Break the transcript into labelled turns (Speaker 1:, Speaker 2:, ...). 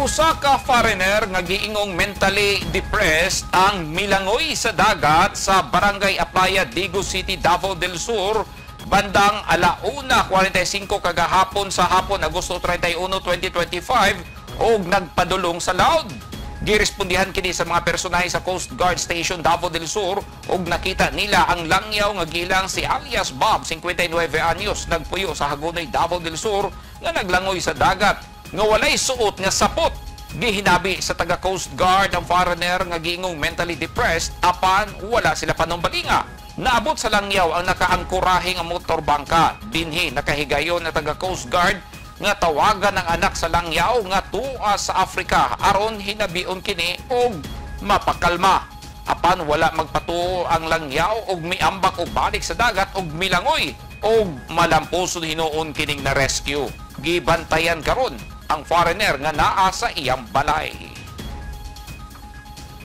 Speaker 1: Usa ka foreigner nga giingong mentally depressed ang milangoy sa dagat sa Barangay Aplaya, Digos City, Davao del Sur bandang 1:45 kagahapon sa hapon, Agosto 31, 2025, og nagpadulong sa laod. Girespondihan kini sa mga personahe sa Coast Guard Station Davao del Sur ug nakita nila ang langyaw nga gilang si alias Bob, 59 anyos, nagpuyo sa Hagonoy, Davao del Sur, nga naglangoy sa dagat nga walay suot nga sapot. Gihinabi sa taga Coast Guard ang foreigner nga giingong mentally depressed, apan wala sila panumbalinga. Naabot sa langyaw ang nakaangkorahe nga motor bangka. Dinhi nakahigayon na taga Coast Guard nga tawagan ang anak sa langyaw nga tua sa Africa aron hinabion kini og mapakalma. Apan wala magpatuo ang langyaw og miambak og balik sa dagat og milangoy og malampuson hinuon kining na rescue. Gibantayan karon ang foreigner nga naa sa iyang balay.